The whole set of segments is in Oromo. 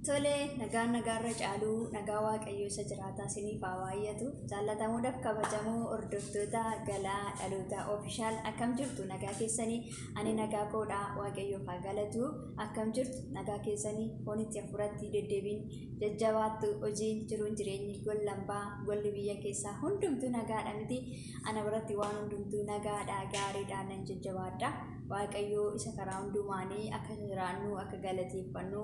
Tole, nagaan nagaarra caaluu nagaa Waaqayyoo isa jiraataa isiniif haa baay'atu. Jaallatamuudhaaf kabajamoo hordoftoota galaa dhaloota official, akkam jirtu? Nagaa keessanii? Ani nagaa koodha, Waaqayyoof haa galatu. Akkam jirtu? Nagaa keessanii? Foonitti hafuuratti deddeebiin jajjabaattu? Hojiin, jiruun, jireenyi, gollambaa, golli biyya keessaa hundumtuu nagaadha miti? Ana biratti waan hundumtuu nagaadha, gaariidha, nan jajjabaadha. Waaqayyoo isa karaa hundumaanii akka jiraannu, akka galateeffannu,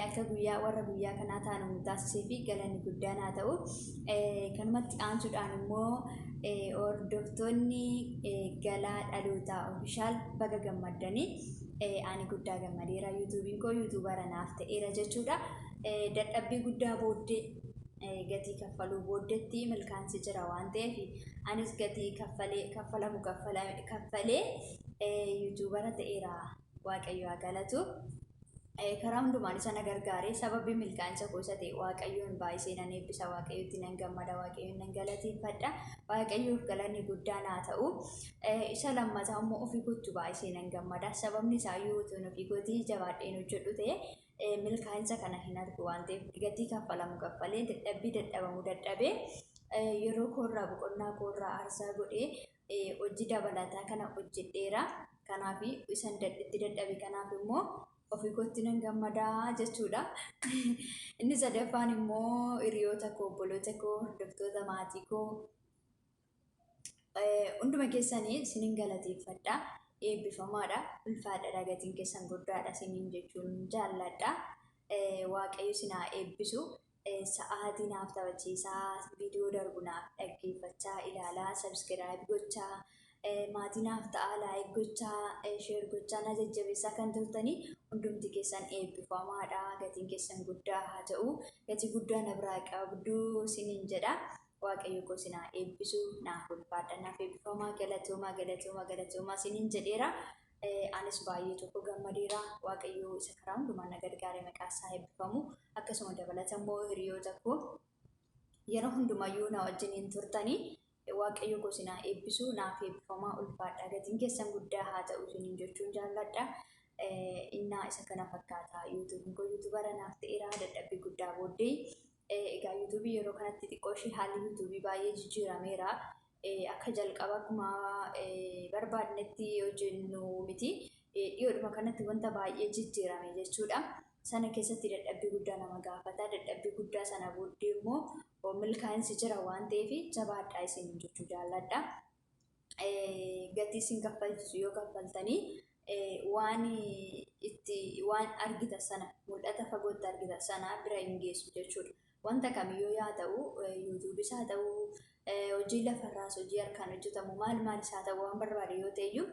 akka guyyaa warra guyyaa kanaa taanu nu taasisee fi galanni guddaan haa ta'u. Kanumatti aansuudhaan immoo hordoftoonni galaa dhalootaa official baga gammaddanii. Ani guddaa gammadeera. YouTubeiin koo YouTubera naaf ta'eera jechuudha. Dadhabbii guddaa booddee, gatii kaffaluu booddeetti milkaansi jira waan ta'eef, anis gatii kaffalee, kaffalamu kaffalee YouTubera ta'eera. Waaqayyo haa galatu. Karaa hundumaan isa na gargaare, sababii milkaa'insa koo isa ta'e Waaqayyoon baay'isee nan eebbisa, Waaqayyotti nan gammada, Waaqayyoon nan galateeffadha. Waaqayyoof galanni guddaan haa ta'u. Isa lammataa immoo ofii kootti baay'isee nan gammada. Sababni isaa yoo utuun ofii kootii jabaadheen hojjedhu ta'e milkaa'insa kana hin argu waan ta'eef, gatii kaffalamu kaffalee, dadhabbii dadhabamu dadhabee, yeroo koorraa, boqonnaa koorraa aarsaa godhee hojii dabalataa kana hojjedheera. Kanaaf isan itti dadhabe kanaaf immoo ofii kootti nan gammadaa jechuudha. Inni sadaffaan immoo hiriyoota koo, obboloota koo, hordoftoota, maatii koo, hunduma keessanii isinin galateeffadha. Eebbifamaadha. Ulfaadha. Gatiin keessan guddaadha isiniin jechuun jaalladha. Waaqayyo isin haa eebbisu. Sa'aatii naaf taphachiisaa, viidiyoo darbu naaf dhaggeeffachaa, ilaalaa, subscribe gochaa, maatii naaf ta'aa, like gochaa, share gochaa na jajjabeessaa kan turtanii hundumti keessan eebbifamaadha. Gatiin keessan guddaa haa ta'u. Gatii guddaa na biraa qabdu isiniin jedha. Waaqayyo koo isin haa eebbisu. Naaf ulfaadha. Naaf eebbifamaa. Galatoomaa, galatoomaa, galatoomaa isiniin jedheera. Anis baay'ee tokko gammadeera. Waaqayyo isa karaa hundumaa na gargaare maqaa isaa eebbifamu. Akkasuma dabalata immoo hiriyoota koo yeroo hundumayyuu na wajjiniin turtanii Waaqayyo koo isin haa eebbisu. Naaf eebbifamaa, ulfaadha. Gatiin keessan guddaa haa ta'u isiniin jechuun jaalladha. Innaa isa kana fakkaata. YouTubeiin koo YouTubera naaf ta'eera dadhabbii guddaa booddee. Egaa YouTubeii yeroo kanatti xiqqoo ishee haalli YouTubeii baay'ee jijjiirameera. Akka jalqaba akkuma barbaadnetti hojjennu miti. Dhiyoodhuma kanatti wanta baay'ee jijjiirame jechuudha. Sana keessatti dadhabbii guddaa nama gaafata. Dadhabbii guddaa sana booddee immoo milkaa'insi jira waan ta'eef jabaadhaa isin jechuu jaalladha. Gatii isin kaffalchisu yoo kaffaltanii waan itti waan argitan sana, mul'ata fagootti argitan sana bira hin geessu jechuudha. Wanta kamiyyuu yaa ta'u, YouTubeis haa ta'u, hojii lafarraas, hojii harkaan hojjetamu maal maalis haa ta'u, waan barbaade yoo ta'e iyyuu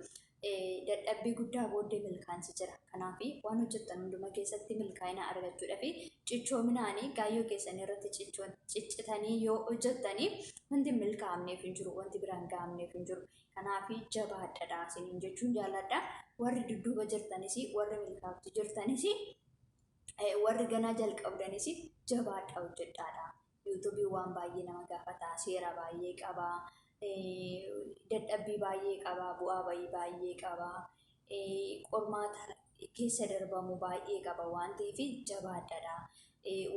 dadhabbii guddaa booddee milkaa'insi jira. Kanaaf waan hojjettan hunduma keessatti milkaa'ina argachuudhaaf cichoominaanii kaayyoo keessan irratti ciccitanii yoo hojjettanii wanti milkaa'amneef hin jiru, wanti biraan ga'amneef hin jiru. Kanaaf jabaadhadha isiniin jechuun jaalladha. Warri dudduuba jirtanis, warri milkaa'utti jirtanis, warri ganaa jalqabdanis jabaadha, hojjedhaadha. YouTubeii waan baay'ee nama gaafata, seera baay'ee qaba, dadhabbii baay'ee qaba, bu'aa bayii baay'ee qaba, qormaata keessa darbamu baay'ee qaba waan ta'eef jabaadhaadha.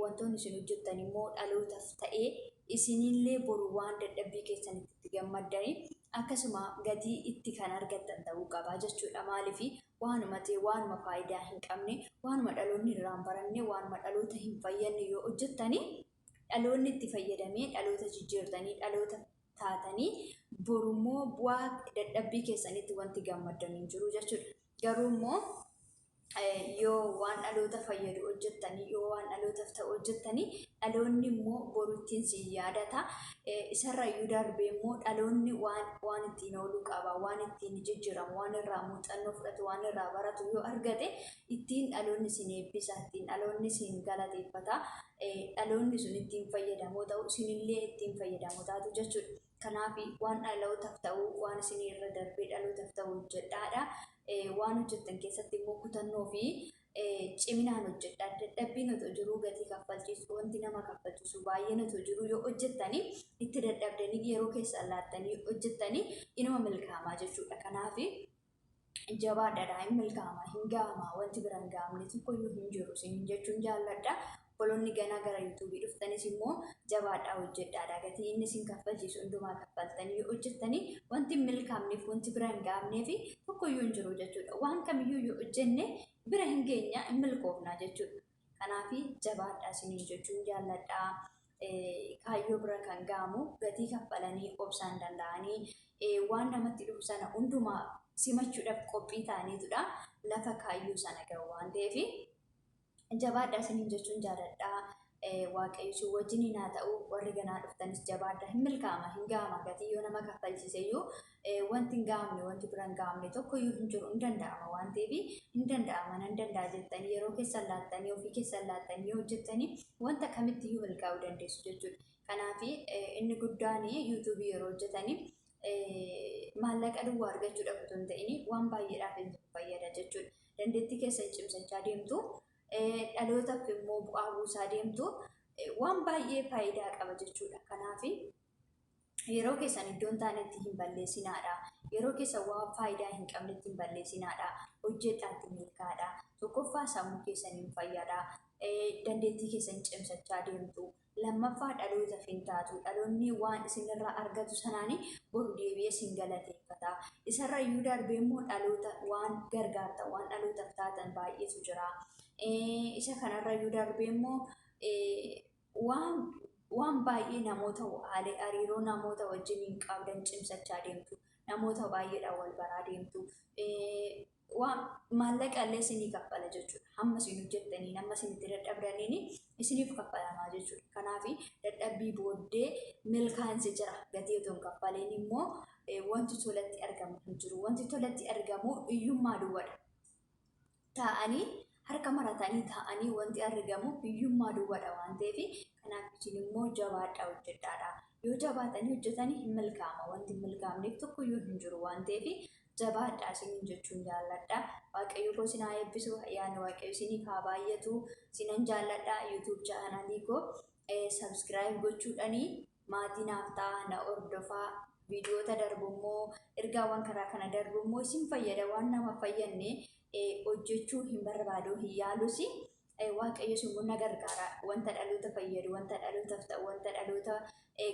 Wantoonni isin hojjettan immoo dhalootaaf ta'ee isinillee boru waan dadhabbii keessanitti itti gammaddanii akkasuma gatii itti kan argattan ta'uu qaba jechuudha. Maaliif waanuma ta'e, waanuma faayidaa hin qabne, waanuma dhaloonni irraa hin baranne, waanuma dhaloota hin fayyadne yoo hojjettanii dhaloonni itti fayyadamee dhaloota jijjiirtanii dhaloota taatanii borummoo bu'aa dadhabbii keessanitti wanti gammaddan hin jiru jechuudha. Garuu immoo yoo waan dhaloota fayyadu hojjettanii, yoo waan dhalootaaf ta'u hojjettanii, dhaloonni immoo boru ittiin si yaadata. Isarrayyuu darbee immoo dhaloonni waan ittiin ooluu qaba, waan ittiin jijjiiramu, waan irraa muuxannoo fudhatu, waan irraa baratu yoo argate ittiin dhaloonni isin eebbisa, ittiin dhaloonni isin galateeffata, dhaloonni sun ittiin fayyadamoo ta'u, isinillee ittiin fayyadamoo taatu jechuudha. Kanaaf waan dhalootaaf ta'u, waan isin irra darbee dhalootaaf ta'u hojjedhaadha. Waan hojjettan keessatti immoo kutannoo fi ciminaan hojjedha. Dadhabbiin otoo jiruu, gatii kaffalchiisu, wanti nama kaffalchiisu baay'een otoo jiruu yoo hojjettanii, itti dadhabdanii, yeroo keessan laattanii hojjettanii inuma milkaa'amaa jechuudha. Kanaaf Jabaadhaadha, hin milkaa'ama, hin ga'ama, wanti bira hin ga'amne tokkoyyuu hin jiru isiniin jechuun jaalladha. Obboloonni ganaa gara yuutuubii dhuftanis immoo jabaadhaa hojjedhaadha. Gatii inni isin kaffalchiisu hundumaa kaffaltanii yoo hojjettanii wanti hin milkaa'amneef wanti bira hin ga'amneef tokkoyyuu hin jiru jechuudha. Waan kamiyyuu yoo hojjenne bira hin geenya, hin milkoofna jechuudha. Kanaaf jabaadhaa isiniin jechuun jaalladha. Kaayyoo bira kan ga'amu gatii kaffalanii obsaan danda'anii waan namatti dhufu sana hundumaa simachuudhaaf qophii ta'aniitudha lafa kaayyoo sana ga'u waan ta'eef jabaadhaa isiniin jechuun jaalladha. Waaqayyo isin wajjiniin haa ta'u. Warri ganaa dhuftanis jabaadhaa, hin milkaa'ama, hin ga'ama. Gatii yoo nama kaffalchiise iyyuu wanti hin ga'amne, wanti bira hin ga'amne tokko iyyuu hin jiru, hin danda'ama waan ta'eef hin danda'ama, nan danda'a jettanii yeroo keessan laattanii, ofii keessan laattanii yoo hojjettanii wanta kamitti iyyuu milkaa'uu dandeessu jechuudha. Kanaaf inni guddaan yuutuubii yeroo hojjetanii maallaqa duwwaa argachuudhaaf otoo hin ta'in waan baay'eedhaaf fayyada jechuudha. Dandeettii keessan cimsachaa deemtu, dhalootaaf immoo bu'aa buusaa deemtu, waan baay'ee faayidaa qaba jechuudha. Kanaaf yeroo keessan iddoo hin taanetti hin balleessinaadha. Yeroo keessan waan faayidaa hin qabnetti hin balleessinaadha. Hojjedhaatti milkaa'aadha. Tokkoffaa sammuu keessaniin fayyada. Dandeettii keessan cimsachaa deemtu. Lammaffaa dhalootaaf hin taatu. Dhaloonni waan isinirraa argatu sanaanii boru deebi'ee isin galateeffata. Isarra iyyuu darbee immoo dhaloota waan gargaartan, waan dhalootaaf taatan baay'eetu jira. Isa kanarra iyyuu darbee immoo waan baay'ee namoota hariiroo namoota wajjin qabdan cimsachaa deemtu. Namoota baay'eedhaan wal baraa deemtu. Waan maallaqa illee isinii kaffala jechuudha. Hamma isin hojjettaniin, hamma isin itti dadhabdaniin isiniif kaffalamaa jechuudha. Kanaaf dadhabbii booddee milkaa'insi jira. Gatii otoo hin kaffaleen immoo wanti tolatti argamu hin jiru. Wanti tolatti argamu hiyyummaa duwwaadha. Taa'anii harka maratanii taa'anii wanti argamu hiyyummaa duwwaadha waan ta'eef kanaaf isin immoo jabaadhaa hojjedhaadha. Yoo jabaatanii hojjetanii hin milkaa'ama. Wanti hin milkaa'amneef tokkoyyuu hin jiru waan ta'eef jabaadhaa isiniin jechuun jaalladha. Waaqayyo koo isin haa eebbisu. Ayyaanni Waaqayyo isiniif haa baay'atu. Isinan jaalladha. YouTube chaanaalii koo subscribe gochuudhaanii maatii naaf ta'a, na hordofaa. Viidiyoota darbu immoo, ergaawwan karaa kana darbu immoo isin fayyada waan nama fayyadne hojjechuu hin barbaadu, hin yaalus. Waaqayyo immoo na gargaara. Wanta dhaloota fayyadu, wanta dhalootaaf ta'u, wanta dhaloota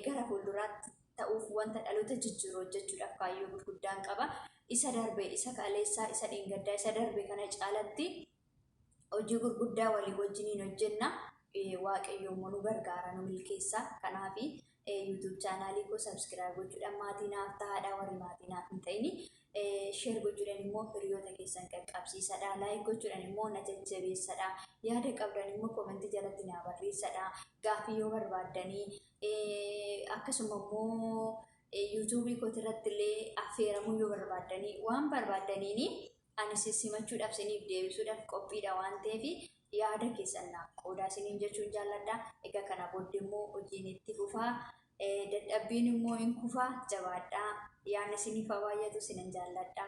gara fuulduraatti ta'uuf, wanta dhaloota jijjiiru hojjechuudhaaf kaayyoo gurguddaan qaba. Isa darbe, isa kaleessaa, isa dheengaddaa, isa darbe kana caalatti hojii gurguddaa walii wajjiniin hojjenna. Waaqayyo immoo nu gargaara, nu milkeessa. Kanaaf YouTube chaanaalii koo subscribe gochuudhaan maatii naaf ta'aadha. Warri maatii naaf hin ta'in share gochuudhaan immoo hiriyoota keessan qaqqabsiisadha. Like gochuudhaan immoo na jajjabeessadha. Yaada qabdan immoo koomentii jalatti naa barreessadha. Gaaffii yoo barbaaddanii, akkasuma immoo yuutuubii kootirratti illee affeeramuu yoo barbaaddanii, waan barbaaddaniini ani sissimachuudhaaf, isiniif deebisuudhaaf qophiidha waan ta'eef yaada keessan naaf qoodaa isiniin jechuun jaalladha. Egaa kana booddee immoo hojiin itti fufaa. Dadhabbiin immoo hin kufaa, jabaadhaa. Yaadni isiniif haa baay'atu, isinan jaalladha.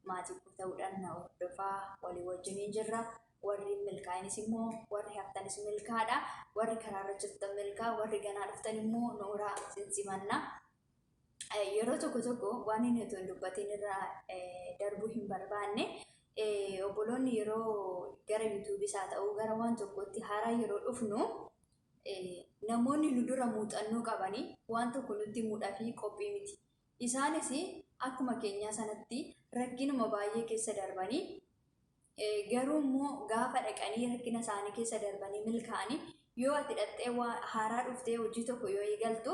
Maatii koo ta'uudhaan na hordofaa, walii wajjiniin jirra. Warri milkaa'inis immoo, warri haftanis milkaadha. Warri karaarra jirtan milkaa, warri ganaa dhuftan immoo nooraa sinsimanna. Yeroo tokko tokko waan inni otoo hin dubbatin irraa darbuu hin barbaanne, obboloonni yeroo gara yuutuubiis haa ta'u gara waan tokkotti haaraa yeroo dhufnu, namoonni nu dura muuxannoo qabanii waan tokko nutti himuudhaa fi qophii miti. Isaanis akkuma keenyaa sanatti rakkinuma baay'ee keessa darbanii, garuu immoo gaafa dhaqanii rakkina isaanii keessa darbanii milkaa'anii, yoo ati dhaxxee haaraa dhuftee hojii tokko yoo eegaltu,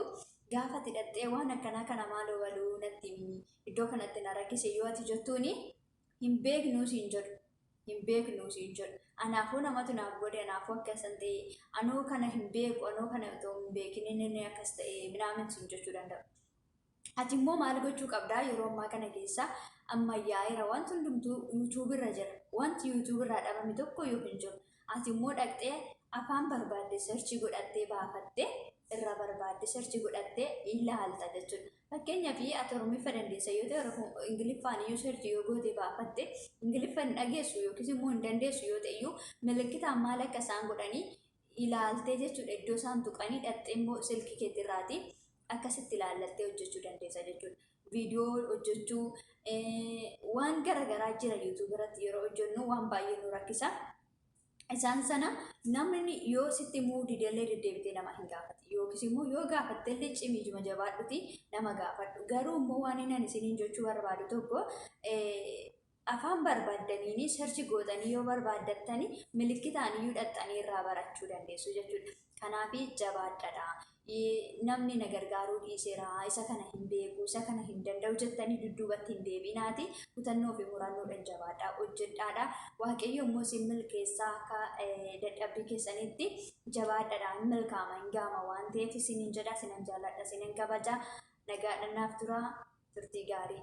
gaafa ati dhaxxee waan akkanaa kana maaloo baluu natti himi, iddoo kanatti na rakkise yoo ati jettuuni, hin beeknuu siin jedhu. Hin beeknuu siin jedhu. Anaafuu namatu naaf godhe, anaafuu akkasan ta'e, anoo kana hin beeku, anoo kana otoo hin beekin inni akkas ta'e minaamin siin jechuu danda'u. Ati immoo maal gochuu qabdaa? Yeroo ammaa kana keessa ammayyaa'eera, wanti hundumtuu yuutuub irra jira. Wanti yuutuub irraa dhabame tokko iyyuu hin jiru. Ati immoo dhaqxee afaan barbaadde search godhattee baafattee, irraa barbaadde search godhattee ilaalta jechuudha. Fakkeenyaaf ati Oromiffa dandeessa yoo ta'e, Ingiliffaan iyyuu search yoo goote baafatte, Ingiliffa hin dhageessu yookiis immoo hin dandeessu yoo ta'e iyyuu, malakkitaan maal akka isaan godhanii ilaaltee jechuudha. Iddoo isaan tuqanii dhaqxee immoo silkii keetirraati akkasitti ilaallattee hojjechuu dandeessa jechuudha. Viidiyoo hojjechuu waan garaagaraa jira YouTube irratti yeroo hojjennu waan baay'ee nu rakkisa. Isaan sana namni yoo sitti himuu didellee deddeebitee nama hin gaafati. Yookiis immoo yoo gaafattellee cimii jabaadhuti nama gaafadhu. Garuu immoo waan inni ani isiniin jechuu barbaadu tokko, afaan barbaaddaniini search gootanii yoo barbaaddattani milikitaan iyyuu dhaxxanii irraa barachuu dandeessu jechuudha. Kanaaf jabaadhadha. Namni na gargaaruu dhiiseera, isa kana hin beeku, isa kana hin danda'u jettanii dudduubatti hin deebinaati. Kutannoo fi murannoodhaan jabaadhaa, hojjedhaadha. Waaqayyo immoo isin milkeessaa. Akka dadhabbii keessanitti jabaadhadha. Hin milkaama, hin gaama waan ta'eef isiniin jedha, isinan jaalladha, isinan kabaja. Nagaadhaan naaf tura, turtii gaarii.